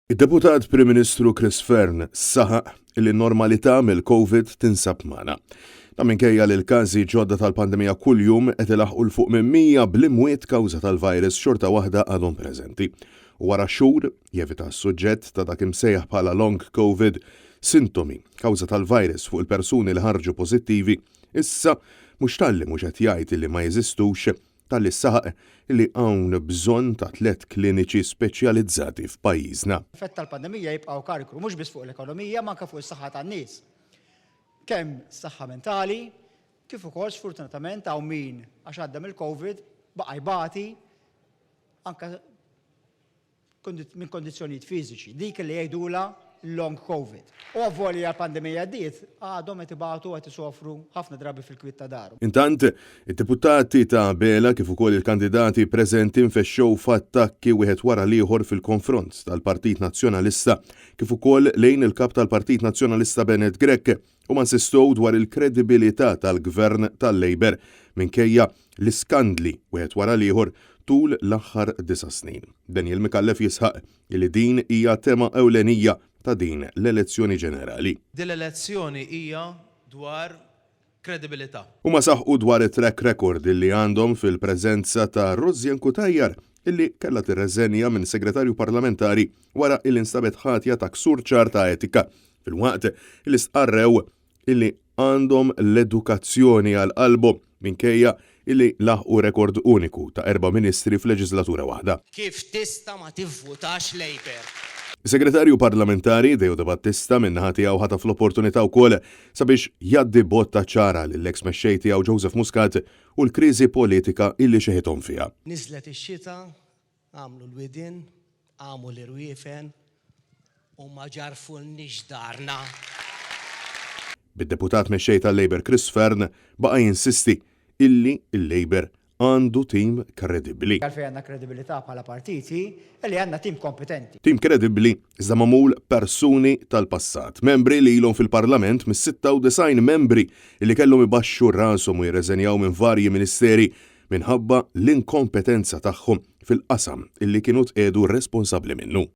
Id-Deputat Prim Ministru Chris Fearne saħaq li n-normalità mill-Covid tinsab magħna. Dan minkejja li l-każi ġodda tal-pandemija kuljum qed ilaħħqu 'l fuq minn 100 bl-imwiet kawża tal-virus xorta waħda għadhom preżenti. U wara xhur jevita s-suġġett ta' dak imsejjaħ bħala long Covid, sintomi kawża tal-virus fuq il-persuni li ħarġu pożittivi, issa mhux talli mhux qed jgħid li ma jeżistux, talli saħaq li hawn bżonn ta' tlett kliniċi speċjalizzati f'pajjiżna. L-effett tal-pandemija jibqgħu karkru mhux biss fuq l-ekonomija imma anke fuq is-saħħa tan-nies. Kemm s-saħħa mentali, kif ukoll sfortunatament hawn min għax għadda mill-Covid baqa' jbati anke minn kondizzjonijiet fiżiċi, dik li jgħidulha long Covid. U avolja l-pandemija għaddiet, għadhom qed ibatu u qed isofru ħafna drabi fil-kwiet ta' darhom. Intant, id-deputati ta' Abela kif ukoll il-kandidati preżenti nfexxew f'attakki wieħed wara l-ieħor fil-konfront tal-Partit Nazzjonalista kif ukoll lejn il-Kap tal-Partit Nazzjonalista Bernard Grech. Huma nsistew dwar il-kredibilità tal-Gvern tal-Labour minkejja l-iskandli wieħed wara l-ieħor tul l-aħħar disa' snin. Daniel Micallef jisħaq li din hija tema ewlenija ta' din l-elezzjoni ġenerali. Din l-elezzjoni hija dwar kredibilità. Huma saħqu dwar it-track record li għandhom fil-preżenza ta' Rosianne Cutajar illi kellha tirreżenja minn Segretarju Parlamentari wara illi nstabet ħatja ta' ksur ċar ta' etika filwaqt li stqarrew illi għandhom l-edukazzjoni għal qalbhom minkejja illi laħqu rekord uniku ta' erba' ministri f'leġislatura waħda. Kif tista' ma tivvutax Labour? Is-Segretarju Parlamentari Deo De Battista min-naħa tiegħu ħataf l-opportunità wkoll sabiex jgħaddi botta ċara lill-eks mexxej tiegħu Joseph Muscat u l-kriżi politika illi xeħithom fiha. Niżlet ix-xita Għamlu l-widien, qamu l-irwiefen u ma ġarrfulniex darna. Bid-Deputat Mexxej tal-Labour Chris Fearne baqa' jinsisti illi l-Labour għandu tim kredibbli. Għalfejn għandna kredibilità bħala partit hi li għandna tim kompetenti. Tim kredibbli iżda magħmul persuni tal-passat, membri li ilhom fil-Parlament mis-96 membri illi kellhom ibaxxu rashom u jirreżenjaw minn varji ministeri minħabba l-inkompetenza tagħhom fil-qasam illi kienu tqiegħdu responsabbli minnu.